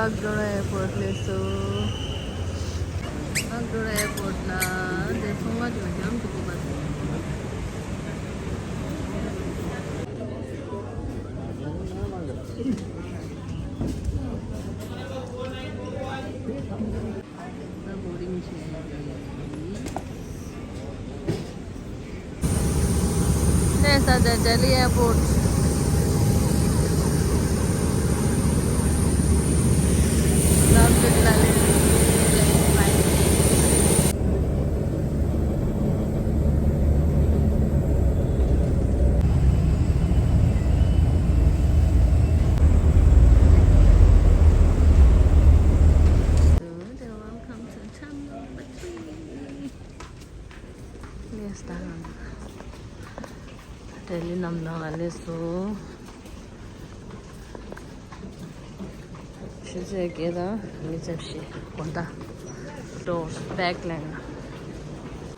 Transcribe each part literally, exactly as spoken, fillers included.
ཨག་ཌོར་ཨེར་པོརཊ་སླེབས་སོང་། ཨག་ཌོར་ཨེར་པོརཊ་ལ་དེ་ཚོང་པ་ཅིག་ལ་འཇམ་ཅིག་དགོས་པ་དང་། ད་བོར་ཌིང་བྱས་རེད། སླེབས་ས་དེ་ལྡི་ལི་ཨེར་པོརཊ། ལབ་ཏུ་ལ་ལེ། Welcome to terminal number three. སླེབས་ད། ལྡི་ལི་གནམ་ཐང་ལ་སླེབས་སོང་། ཆུ་ཚོད་བརྒྱད་དང་མི་ཚབ་བཞི། དགོང་དག་ཌོར་སི་བེག་ལེན།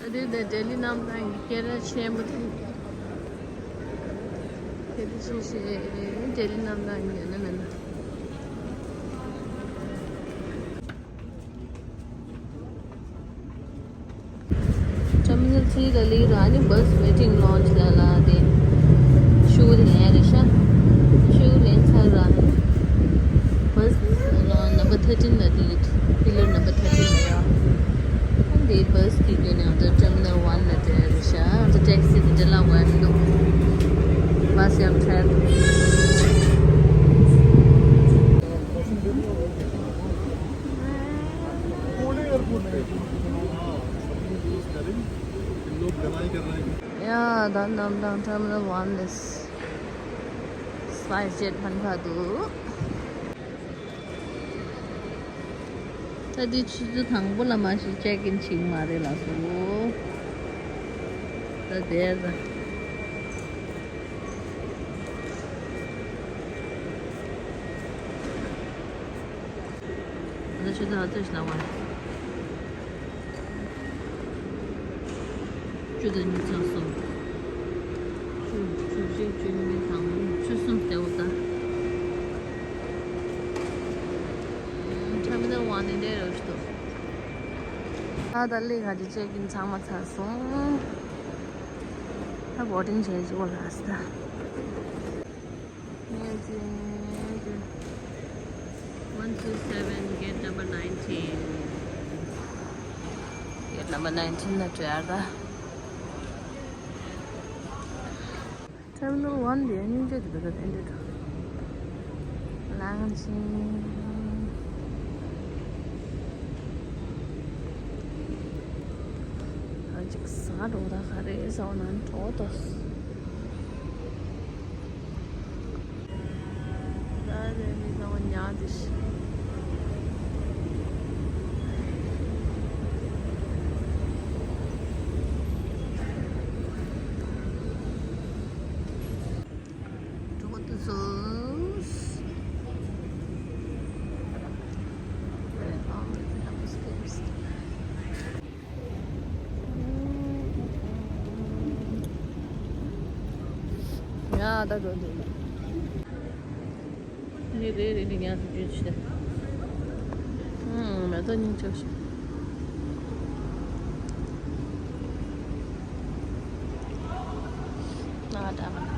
ཨ་དེ་དེ་ལྡི་ལི་གནམ་ཐང་གི་སྐད་གྲགས་ཆེན་པོ་དེ། སྐད་གྲགས་ཆེ་ཤོས་ལྡི་ལི་གནམ་ཐང་གི་ཡོད་ན་མེད་ན། ཊར་མི་ནལ་ཐི་རི་ལ་སླེབས་ར། ཨ་ནི་བྷ་སི་ཝེ་ཊིང་ལོན་ཇི་ལ་ལ་དེ་ཤུ་ལེན་རེད་ཤག་ཤུ་ལེན་ཚར་ར། བྷ་སི་ལོན་ནམ་བར་ཐར་ཊིན་ལ་སླེབས་ཡོད། པི་ལར་ནམ་བར་ཐར་ཊིན་ལ་ཡོད། ཨ་ནི་བྷ་སི་གི་སྒོ་ནས་ཨ་ད་ཊར་མི་ནལ་ཝན་ལ་སླེབས་རེད་ཤག་ཨ་ད་ཊེག་སི་དེ་འདྲ་ལ་འགྲོ་ཡ་མི་འདུག་བྷ་སི་ཡང་ཁྲལ། ཡ་ད་གནམ་ཐང་ཊར་མི་ནལ་ཝན་ནས་སྤའི་སི་ཇེཊ་ཕན་ཁ་འདུག་ད་འདི་ཆུ་ཚོད་དང་པོ་ལ་མ་གཞི་ཅེག་ཨིན་བྱེད་ཀྱི་མ་རེད་ལགས་སོ། ད་དེར་ད། ད་ཆུ་ཚོད་ཨ་ཙི་ཞིག་ལ་བ། བཅུ་དང་གཉིས་ཚར་སོང་། བཅུ་བཅུ་གཅིག་བཅུ་གཉིས་དང་བཅུ་གསུམ་སྟེ་འོ་ད། ཊར་མི་ནལ་ཝན་ནས་འདྲ་རོ་ཞིག་འདུག་ད་ད་ལས་ང་ཚོ་ཅེག་ཨིན་ཚང་མ་ཚར་སོང་། ད་བོར་ཌིང་བྱས་ཅིག་འོ་ལགས་སི་ད། One two seven, gate number nineteen. Gate number nineteen ལ་འགྲོ་ཡ་ད། ཊར་མི་ནལ་ཝན་དེ་སྙིང་རྗེ་འདུག་ད་ཕན་འདུག་ལང་ཆིང་། ཨ་ཅིག་ཟ་འགྲོ་ད་ག་རེ་ཟ་འོ་ན་འགྲོ་ཏོ། ད་རེ་མི་ཚང་མ་ཉལ་ཏེ་ཤི། འགྲོ་དུ་སོང་། ཡ་ད་འགྲོ་འདུག་ནི་རེ་རེ་ནི་ཉག་ཏུ་བརྗོད་ཆེ། ཧུམ། མེ་ཏོག་སྙིང་རྗེ་ཞིག་ང་འདྲ་མ་འདྲ།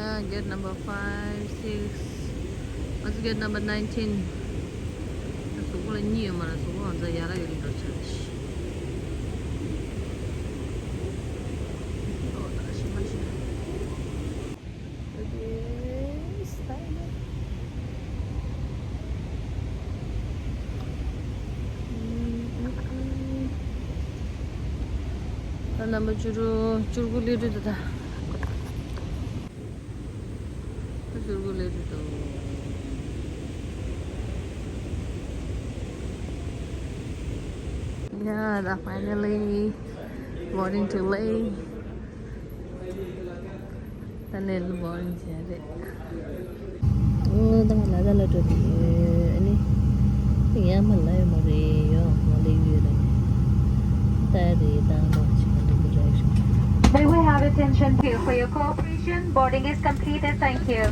ཨ། gate number five, six. ང་ཚོ་gate number nineteen. གཟུགས་པོ་ལ་གཉིད་ཡོད་མ་རེད། གཟུགས་པོ་ང་ཚོ་ཡར་ཡོད་ལ་འགྲོ་ཆ་རེད། ཨོ་ད་ཤི་མ་ཤི། ད་རྣམ་པ་བཅུ་དྲུག་བཅུ་དགུ་སླེབས་དུས་ད། ད་བཅུ་དགུ་སླེབས་དུས་ད། Yeah, the finally boarding too late. ད་ནས་ལུ་བོ་ཡིན་ཟེར་རེད། ཨོ་ད་ང་ལ་ད་ལ་འགྲོ་གི་ཡོད་ཨ་ནི། ཡ་མ་ལ་ཡོད་མ་རེད་ཡོད་མ་ལ་ཡོད་ད་ནི། ད་རེད་ད་ལོ་ཆི་ག་འགྲོ་གི་རེད། May we have attention here for your cooperation? Boarding is completed. Thank you.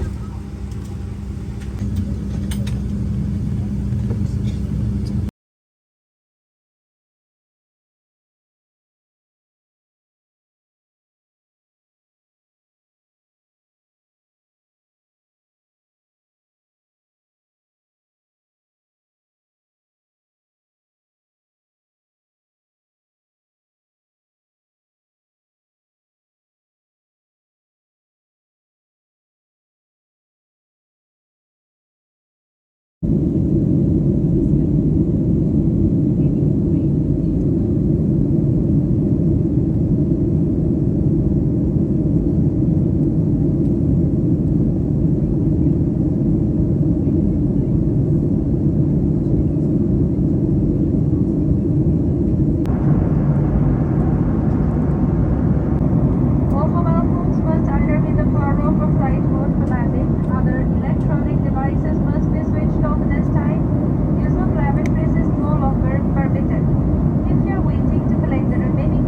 All mobile phones must either be in the power off or flight mode for landing. Other electronic devices must be switched off at this time. Use of lavatories is no longer permitted. If you're waiting to collect the remaining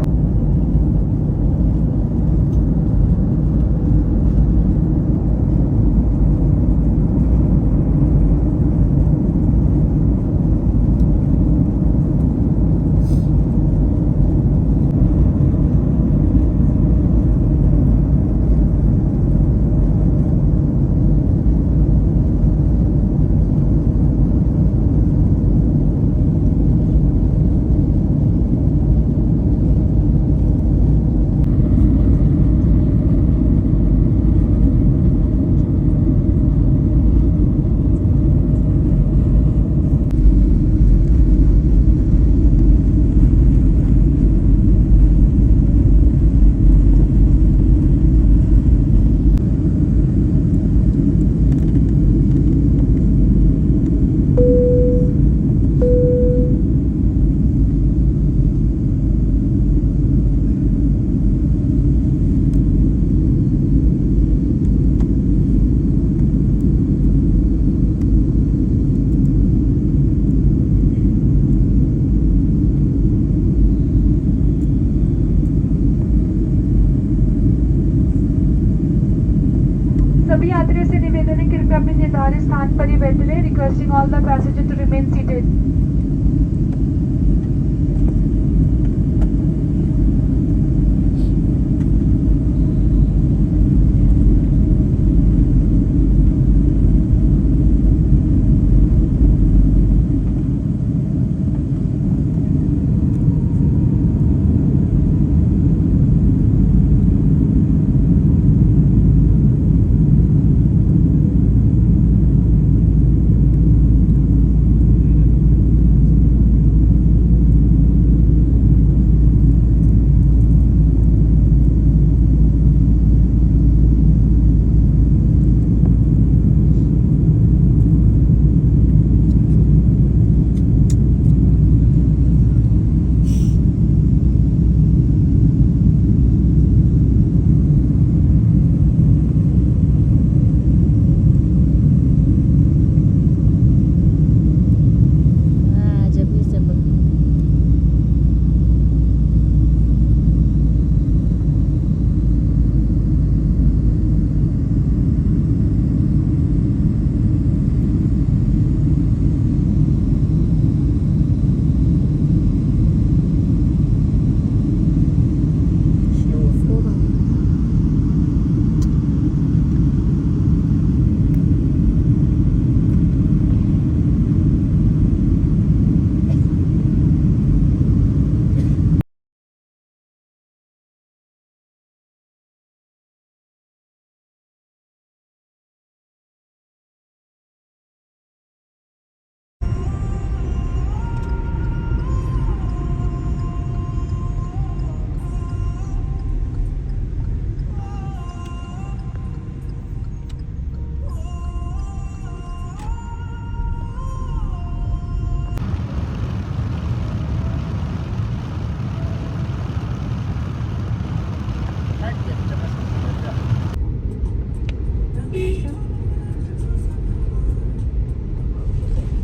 सभी यात्रियों से निवेदन है, कृपया अपने निर्धारित स्थान पर ही बैठे रहें। Requesting all the passenger to remain seated.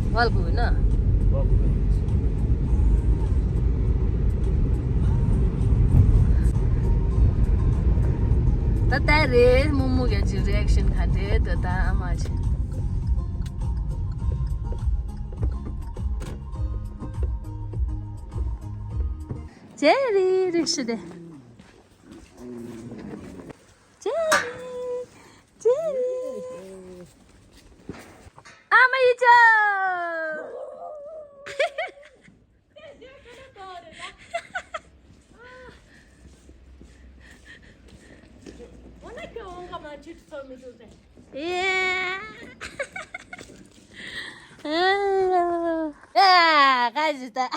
ང་ལ་སྒུག་ཡིན་ན། ད་ལྟ་རེད། རྨོ་མོ་ག་ཅིག་རི་ཨེག་ཤན་ག་འདྲས་འདུག་ད་ཨ་མ་ཅིག་ཇེ་རི་རི་ཤི་དེ། ཇེ་རི། ཇེ་རི། ཨ་མ་ཡི་ཅོ། ཡེ། ཨ། ཨ། ག་ཞིག་ད།